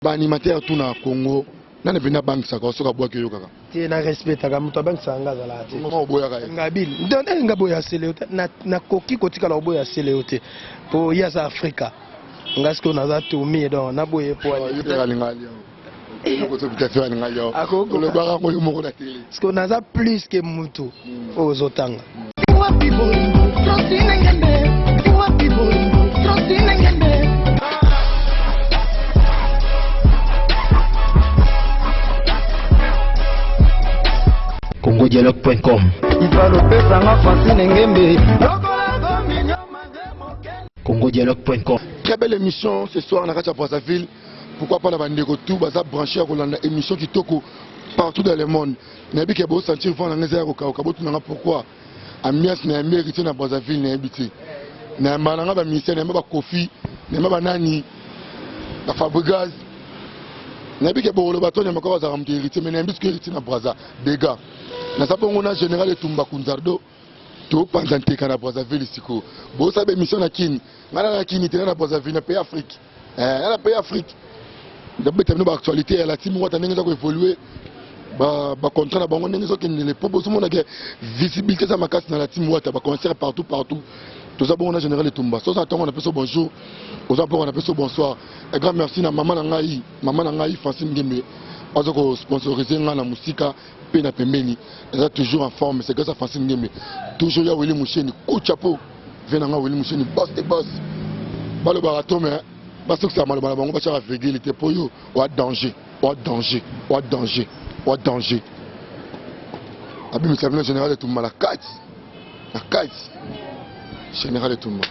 Ba animateur tout na Congo nani penza abangisaka yo soki abuaki oyokaka? Te na respectaka mutu abangisaka nga azalaka te. Comment oboyaka ye? Nga bill donc eh nga boya celeo te na nakoki kotikala koboya celeo te po ye aza Africa nga sikoyo naza Tomi donc naboya ye po Yo pe alinga alia yo. Eloko ozo bita fe alinga alia yo. Olobaka yango yo moko na tele. Sikoyo naza plus que mutu oyo ozotanga. Wapi bolingo Francine Ngembe Wapi bolingo Francine Ngembe congodialogue.com Ivalopesanga Francine Ngembe congodialogue.com Très belle émission ce soir na kati ya Brazzaville. Pourquoi pas na bandeko tout baza branché ya kolanda émission kitoko partout dans le monde. Nayebi ke bo sentir vent na nga eza ya kokauka botuna nga pourquoi ambiance na yambi héritier na Brazzaville nayebi te. Na yamba na nga ba musiciens, na yamba ba Koffi, na yamba ba nani, ba Fabregas. Nayebi ke bokoloba to nyama kaka azalaka moto héritier mais nayambi sikoyo héritier na Brazza dégâts. Naza bongo na général Etumba Kunzardo topanza nteka na Brazzaville sikoyo. Bosala ba émission na Kin, nga na na Kin te na na Brazzaville na pays Afrique. Eh, na pays Afrique. Ndabeta bino ba actualité ya la team wata ndenge eza ko évoluer ba ba contrat na bango ndenge ezokendele mpo bozomona ke visibilité eza makasi na la team wata ba concert partout partout toza bongo na général etumba soza na ntongo na peso bonjour oza mpoko na peso bonsoir un grand merci na mama na ngai mama na ngai Francine Ngembe aza ko sponsoriser ngai na mosika mpe na pembeni eza toujours en forme c'est grâce à Francine Ngembe toujours ya Willy Musheni coup de chapeau vie na nga Willy Musheni boss de boss balobaka to mais basukisaka maloba na bango batiaka virgule te mpo yo oa danger oa danger oa danger oa danger abimisa bino général etumba na kati na kati général etumba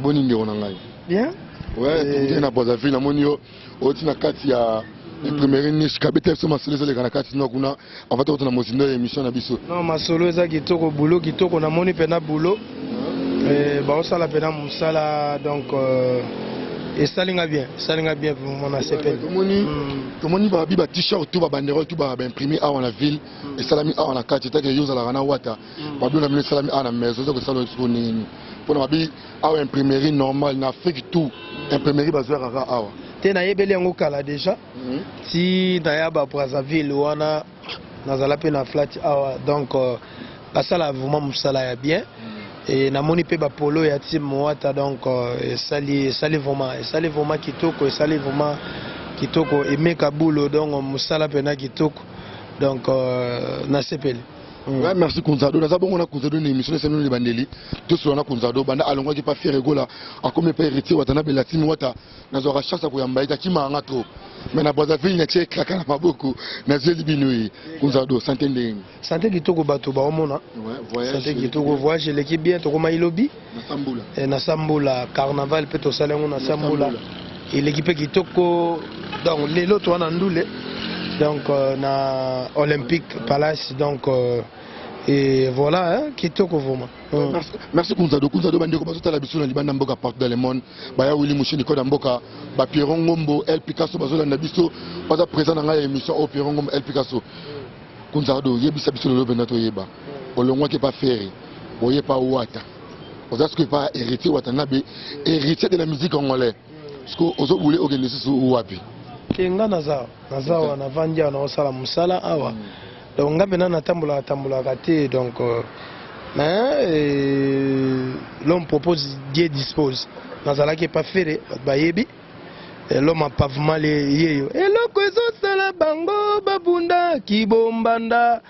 boni ndeko na ngai bien ouais tokutani na Brazzaville namoni yo oti na kati ya imprimerie niche kabeta biso masolo ezoleka na kati no kuna avant tokota na mozindo ya émission na biso. Non, masolo eza kitoko, boulot kitoko, namoni pena boulot eh, baosala pena mosala donc euh, esali nga bien, esali nga bien vraiment na sepeli. Tomoni tomoni babi ba t-shirt tout ba banderole tout ba imprimer awa na ville esalami awa na kati etake yo ozalaka na wata babi na bino esalami awa na maison eza kosala siko nini mpona babi awa imprimerie normale na Afrique tout imprimerie bazwaka kaka awa. Te nayebeli yango kala déjà ti naya ba Brazzaville wana nazala mpe na flat awa donc euh, basala vraiment mosala ya bien et namoni mpe bapolo ya team Moata donc euh, esali esali vraiment esali vraiment kitoko esali vraiment kitoko emeka bulo donc mosala mpena kitoko donc euh, nasepeli. Ouais, merci Kunzado. Naza bongo na Kunzado na émission esali nini bandeli. Tosolo na Kunzado banda alongwaki pa Ferre Gola akomi pa héritier Watanabe la team Wata nazwaka chance ya koyamba ye te akimaka nga trop. Mais na Brazzaville na tie kraka na maboko nazweli bino ye. Kunzado santé ndenge nini? Santé kitoko bato baomona. Ouais, voyage. Santé kitoko voyage eleki bien tokomaki lobi. Na Sambula. Eh, na Sambula carnaval pe tosali yango na Sambula. Eleki pe kitoko donc lelo toa na Ndule donc euh, na Olympique Palace donc euh, et voilà hein, kitoko vraiment. Mm. Merci, merci Kunzado. Kunzado bandeko bazotala biso na libanda mboka partout dans le monde. Baya Willy Musheni koda mboka ba Pierrot Ngombo, El Picasso bazolanda biso. Baza présent na ngai ya émission au Pierrot Ngombo, El Picasso. Kunzado yebisa biso lelo benda toyeba. Olongwaki pa Ferre, oye pa Wata. Oza sikoyo pa héritier Watanabe, héritier de la musique congolais. Sikoyo ozobule okende lisusu wapi? Te nga naza naza awa navandi awa naosala mosala awa donc nga mpena natambolaka tambolaka te donc euh, mais euh, l'homme propose Dieu dispose nazalaki epa Ferre bato bayebi eh, l'homme a pavement le yeyo eloko ezosala bango babunda kibombanda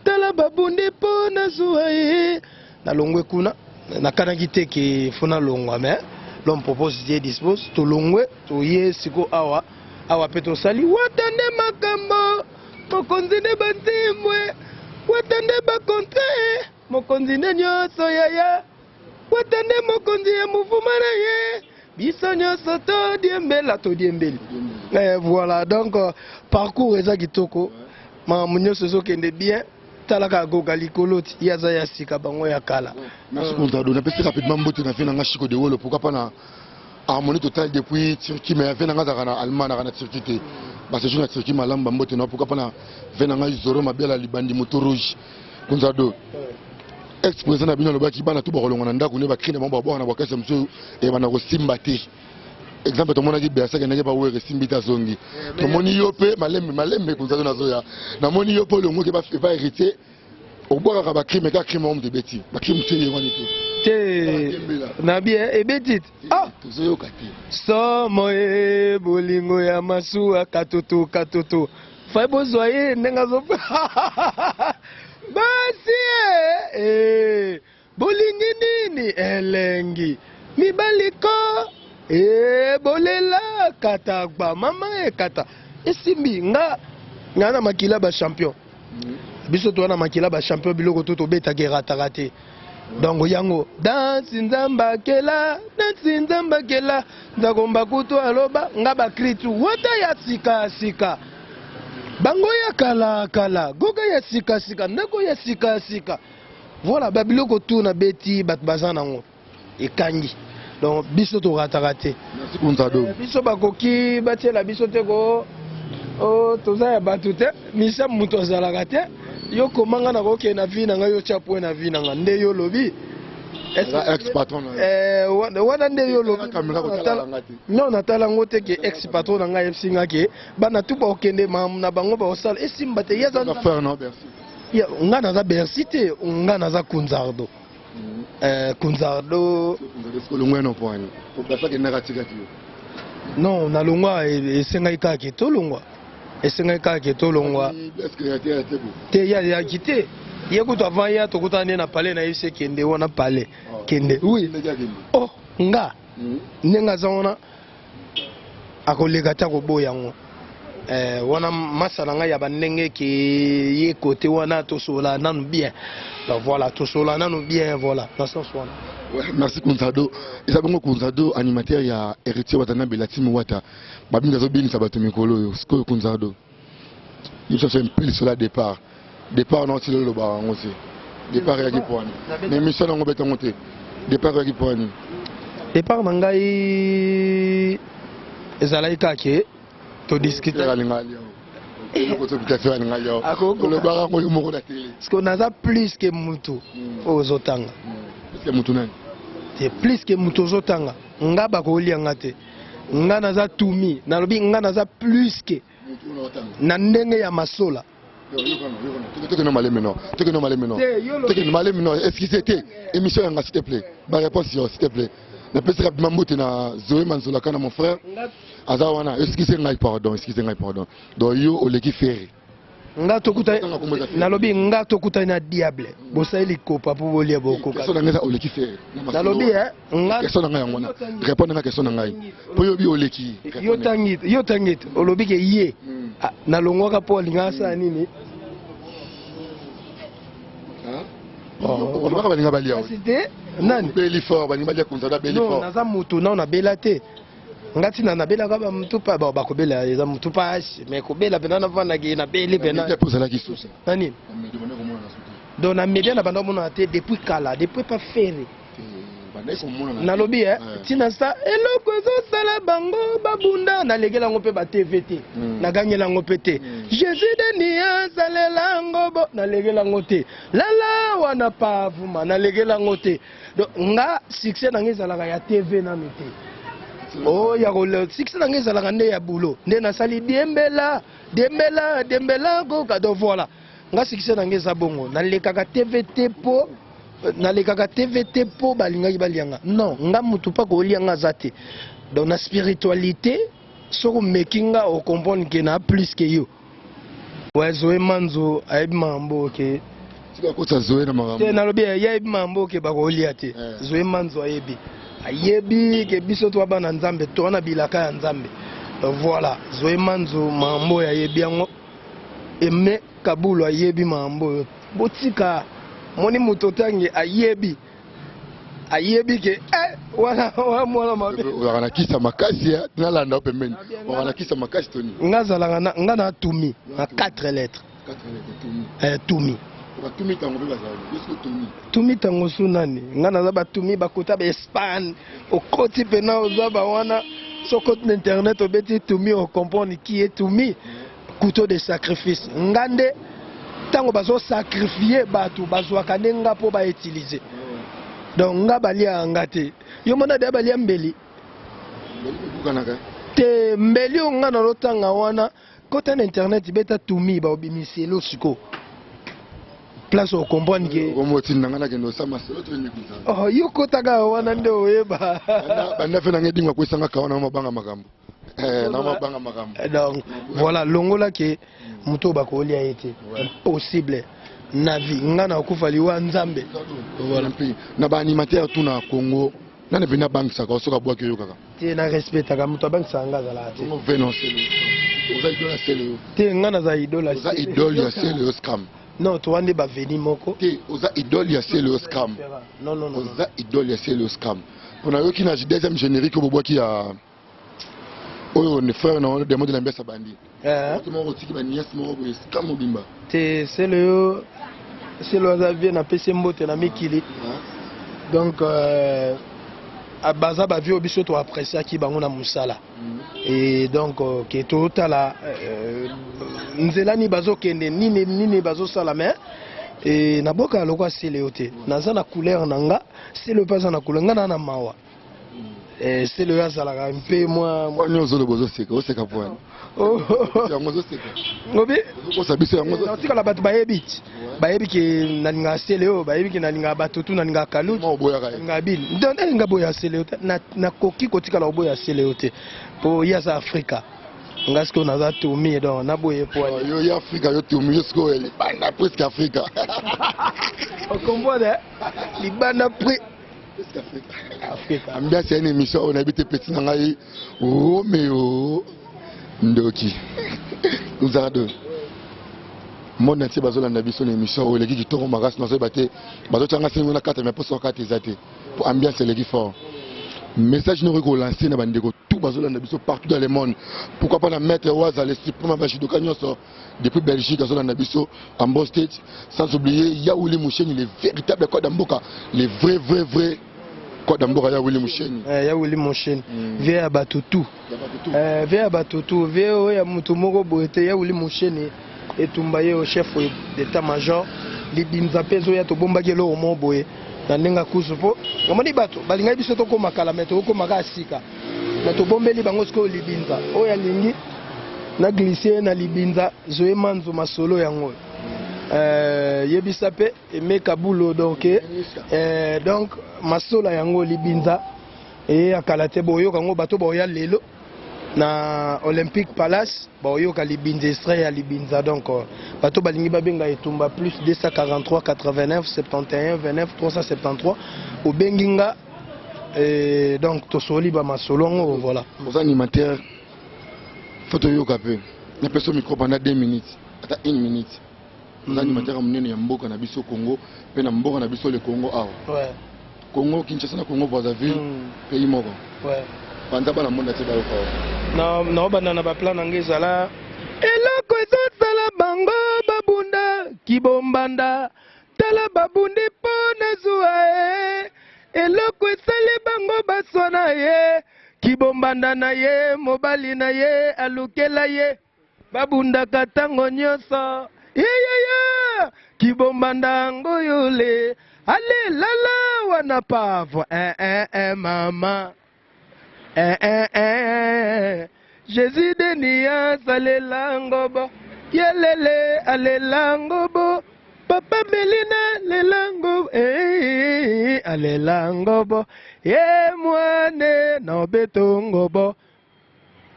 tala babundi mpo nazwa ye nalongwe kuna nakanaki te ke fo nalongwa mais l'homme propose Dieu dispose tolongwe toye siko awa awa mpe tosali wata nde makambo mokonzi nde banzembwe wata nde bakontre mokonzi nde nyonso yaya wata nde mokonzi ya muvuma na ye biso nyonso todiembela todiembeli eh, voilà donc euh, parcours eza kitoko makambo nyonso ezokende bien tala kaka goga likolo ti ye aza ya sika bango ya kala. Merci Kunzado, napesi rapidement mbote na vie na nga Chico de Wolo, pourquoi pas na harmonie totale depuis Turquie, mais vie na nga azalaka na Allemagne, azalaka na Turquie te. Ba séjour na Turquie malamu ba mbote na pourquoi pas na vie na nga Zoro Mabiala Libandi moto rouge. Kunzado, ex président na bino alobaki bana tout bakolongwa na ndako ne ba cri na bango babwaka na bakasi mosusu ebanda kosimba te. Exemple, tomonaki Bercy akendaki ba Wera, esimbi te, azongi. Tomoni yo mpe malembe malembe kunzado nazoya. Namoni yo mpe olongoki epa Héritier, obwakaka bacrime kaka crime oyo moto ebeti bacrime te, ye wani te. Te, na bien ebeti te. Ah! Tozoyoka te. Somo e bolingo ya masuwa katoto katoto fai bozwa ye ndenge azo basi e eh, bolingi nini elengi mibali ko e bolela kata gba mama ekata esimbi nga nga na makila ba champion. Biso toza na makila ba champion, biloko to tobetaka erataka te. Donc yango dansi Nzambe akela, dansi Nzambe akela, nzakomba kutu aloba nga bakritu wata ya sika sika, bango ya kala kala, goga ya sika sika, ndako ya sika sika. Voilà, babiloko tu na beti bato baza nango ekangi. Donc biso torataka te. Merci Kunzado. Biso bakoki batiela biso te ko o toza ya bato te. Misa moto azalaka te. Yo komanga na kokende na vie na ngai, yo tia point na vie na ngai nde yo lobi. Aza ex patron na yo. Wana nde yo lobi. Caméra kotala nga te. Non, natala yango te ke ex patron na ngai ayebisi nga ke bana tu bakokende makambo na bango bakosala esimba te. Ye aza Aza frère na Bercy. Ya, nga naza Bercy te, nga naza Kunzardo. Kunzardo. Olongwa no poani Bercy akendaka atikaki yo. Non, nalongwa esengaki kaka ke tolongwa, esengaki kaka ke tolongwa. Est-ce que ya te ya te bo te ye ayaki te. Ye kutu avant ya tokutana nde na palais na ye se kende wana palais kende, oui. Ndenge akende. Oh, nga ndenge aza wana akoleka te, akoboya yango. Wana masa na ngai ya bandenge ke ye kote wana tosola nanu bien. Donc voilà, tosola nanu bien, voilà, na sens wana. Ouais, merci Kunzado. Eza bongo Kunzado, animateur ya Héritier Watanabe, la team Wata. Babinga azobinisa bato mikolo oyo. Sikoyo Kunzado. Biso so mpe lisolo ya départ. Départ na otili olobaka yango te. Départ eyaki po wani. Na émission nango betango te. Départ eyaki po wani. Départ na ngai ezalaki kaka ke todiscute. Alinga alia. Eloko tobita fe alinga alia. Olobaka yango yo moko na télé. Parce que naza plus ke mutu oyo ozotanga. Plus que mutu nani? Te, plus ke mutu ozotanga. Nga bakolia nga te. Nga naza tumi. Nalobi nga naza plus ke Mutu oyo otanga. Na ndenge ya masola. Tokende maleme no, tokende maleme no, Te, yo lobi. Tokende maleme no. Excuse te, émission yanga, s'il te plaît, ba réponse yo, s'il te plaît. Napesi rapidement mbote na Zoé Manzolaka na mon frère aza wana. Excuse ngai, pardon, excuse ngai, pardon. Donc yo oleki Ferre. Nga tokuta Tanga kombo eza Ferre. Nalobi nga tokutani na diable, bosali likopa mpo bolia bokoka. Question na ngai eza oleki Ferre na masolo Nalobi wana. nga Question na ngai yango wana, répondre nga question na ngai mpo yobi oleki. Yo tangi, yo tangi te olobi ke ye ah, nalongwaka mpo alinga asala nini? Olobaka balinga balia. Kasi te nani beli fort, balinga balia Kunzada beli Non, fort. Naza mutu nao nabela te. Nga ntina nabelaka bamutu pa bakobela eza mutu pasi, mais kobela mpena navandaki nabeli mpena. Media mpe ozalaki susu. Na nini? Media banda komona na susu. Donc na media na banda komonana te depuis kala, depuis pa Ferre. Bandaki komona na Nalobi ntina sa eloko ezosala bango babunda, nalekela yango mpe ba TV te, nagangela yango mpe te. Jésus deni asalela yango bo nalekela yango te, lala wana pavuma nalekela yango te. Donc nga succès na nga ezalaka ya TV nanu te. Oh, ya kole succès na nga ezalaka nde ya boulot, nde nasali diembela diembela diembela koka. Donc voilà, nga succès na nga eza bongo, nalekaka TV te mpo nalekaka TV te mpo balingaki balianga. Non, nga mutu mpa kolianga aza te. Donc na spiritualité, soki omeki nga ocomprendre ke na plus ke yo. Ouais, Zoé Manzo ayebi makambo ke Tika kotisa Zoé na makambo. Te, nalobi ye ayebi makambo ke bakolia te. Zoé Manzo ayebi, ayebi ke biso toa bana Nzambe, toa na bilaka ya Nzambe. Donc voilà, Zoé Manzo makambo oyo ayebi yango. Aime Kabulu ayebi makambo oyo. Botika moni moto otangi ayebi, ayebi ke wana wana mwana mabe. Ozalaka na kisa makasi ya nalanda yo pembeni, ozalaka na kisa makasi toni. Nga azalaka na nga na tumi na 4 lettres. 4 lettres tumi. Tumi. Batumi tango mpe bazali yosko tumi. Tumi tango su nani? Nga naza batumi bakota ba Espagne, okoti pena oza ba wana, soki okoti na internet obeti tumi ocomprendre qui est tumi. Couteau de sacrifice. Nga nde ntango bazo sacrifier bato bazwaka nde nga mpo ba utiliser. Donc nga baliaka nga te. Yo mona deya balia mbeli. Ebukanaka. Te, mbeli oyo nga nalotanga wana, kota na internet, beta tumi, baobimiselo siko place ocomprendre ke Okomo otinda nga nakende osama solo to ndikuza. Oh, yo kotaka wana nde oyeba. Banda fe nanga edingwa kwesanga kawana na mabanga makambo. Eh, na mabanga makambo. Donc voilà, longola ke moto oyo bakolia ye te, impossible na vie nga na kokufa liwa Nzambe. Voilà. Mpe na ba animateur tout na Congo, nani mpe nabangisaka soki abwaki oyokaka? Te, na respectaka moto abangisaka nga azalaka te. Bongo veno sele. Oza idole ya sele yo. Te, nga naza idole ya Oza idole ya sele yo scam. Non, towa nde baveni moko. Te, oza idole ya sele yo scam. Non, non, non. Oza idole ya sele yo scam. Mpo nayoki na deuxième générique oyo bobwaki ya oyo ne frère na demo de la mbesa bandi. Eh. Oki moko otiki ba nièce moko boye scam mobimba. Te, sele yo, sele oyo aza vie, napesi ye mbote na mikili. Donc baza bavie oyo biso toappréciaki bango na mosala. Et donc ke totala nzela nini bazokende, nini nini bazosala, mais e naboka lokwa sele yo te, naza na couleur na nga, sele oyo mpe aza na couleur nga na mawa. Sele oyo azalaka mpe mwa Wani ozoloba ozoseka, oseka po wani. Yango ozoseka. Ngobi. Ozokosa biso yango ozoseka. Naotikala bato bayebi ti. Bayebi ke nalingaka sele oyo, bayebi ke nalingaka bato tu, nalingaka kaluti. Mwa oboyaka ye. Nalingaka bini. Donc nalinga boya sele oyo te. Nakoki kotikala koboya sele oyo te. Po ye aza Afrika. Nga sikoyo naza Tomi, donc naboye po Oh, yo ya Afrika, yo Tomi, yo sikoyo libanda presque Afrika. Okomprendre, eh? Libanda Presque Afrika. Afrika. Ambiance ya une émission oyo nayebi te, petit na ngai Romeo Ndoki. Nzardo. Monde entier bazolanda biso na émission oyo eleki kitoko makasi, nazoyeba te bazotyanga sengo na kata, mais poso kata eza te po ambiance eleki fort. Message noko ekolancer na bandeko tout bazolanda biso partout dans le monde, pourquoi pas na maître Waza, le suprême ba judoka nyonso depuis Belgique azolanda biso en bon state, sans oublier Yaouli Moucheni, le véritable code mboka, le vrai vrai vrai code mboka Yaouli Moucheni. Yaouli Moucheni, vie ya bato tout. Vie ya bato tout, vie oyo ya motu moko boye te. Yaouli Moucheni etumba ye chef d'état major libinza mpe ezoya, tobombaki eloko moko boye na ndenge akusu mpo omoni bato balingaki biso tokóma kala, me tokóma kaka sika na tobombeli bango sikoyo libinza oyo alingi na glisse na libinza zoye manzo masolo yango. Yebisa mpe emeka bulo, donc masola yango libinza eyeyakala kala te, boyoka yango bato baoya lelo na Olympique Palace, baoyoka libinza, extrait ya libinza. Donc bato balingi babenga etumba, plus 243 89 71 29 373, obengi nga et donc tosoli bamasolo yango, voilà. Oza animateur, faut toyoka mpe napesa micro pendant 2 minutes, ata 1 minute. Oza animateur ya monene ya mboka na biso Congo, mpe na mboka na biso le Congo awa. Congo Kinshasa na Congo Brazzaville, pays moko. Panza bana monde ate bayoka awa. Naobanda na baplan na nga ezala eloko ezosala bango babunda kibombanda, tala babundi mpo na zuwa ye, eloko esali bango baswana ye kibombanda na ye, mobali na ye alukela ye, babundaka ntango nyonso yeyeye kibombanda yango yole alelala wana pavo eh, eh, eh, mama eh, eh, eh. Jésus de nuance alela ngobo yelele alela ngobo papa Melina lela ngobo eh, alela ngobo ye mwane na obeto ngobo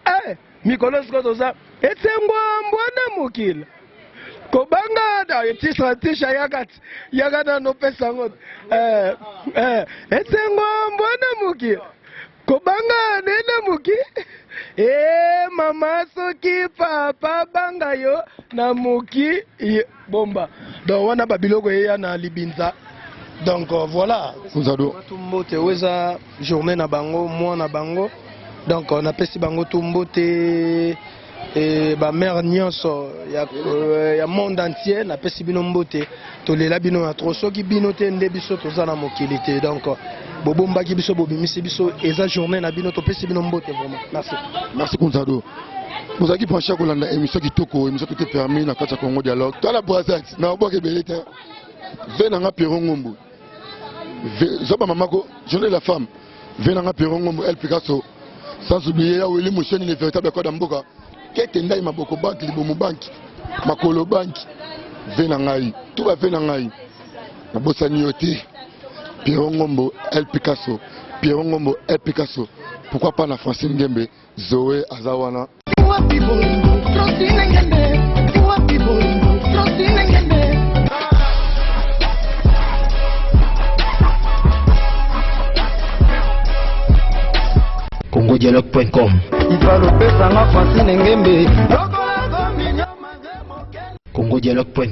eh, mikolo sikoyo toza esengwa mbwana mokili kobanga na tisha tisha yaka ti yaka nano opesa yango esengo mbwana mokili kobanga nene moki e mama soki papa banga yo na moki bomba. Donc wana babiloko eya na libinza, donc voilà. Kunzado. Tu mbote oyo eza journée na bango, mwa na bango, donc napesi bango tu mbote e bamare nyonso ya monde entier, napesi bino mbote, tolela bino na trop, soki bino te nde biso toza na mokili te. Donc bobombaki biso, bobimisi biso, eza journée na bino, topesi bino mbote vraiment, merci. Merci Kunzado. Bozalaki branché kolanda émission kitoko, émission tout est permis na kati ya Congo Dialogue. Tala Brazat na obwaka ebele te ve nanga Pierrot Ngombo zoba mamako, journée de la femme, ve nanga Pierrot Ngombo El Picasso. Sans oublier ya Willy Musheni, le véritable code ya mboka. Kete ndai maboko banki, libumu banki, makolo banki. Ve na ngai, tout ba ve na ngai. Nabosani yo te. Pierrot Ngombo, El Picasso. Pierrot Ngombo, El Picasso. Pourquoi pas na Francine Ngembe, Zoé aza wana. Wapi bolingo Francine Ngembe, wapi bolingo Francine Ngembe. congodialogue.com Ivalopesanga Francine Ngembe. congodialogue.com.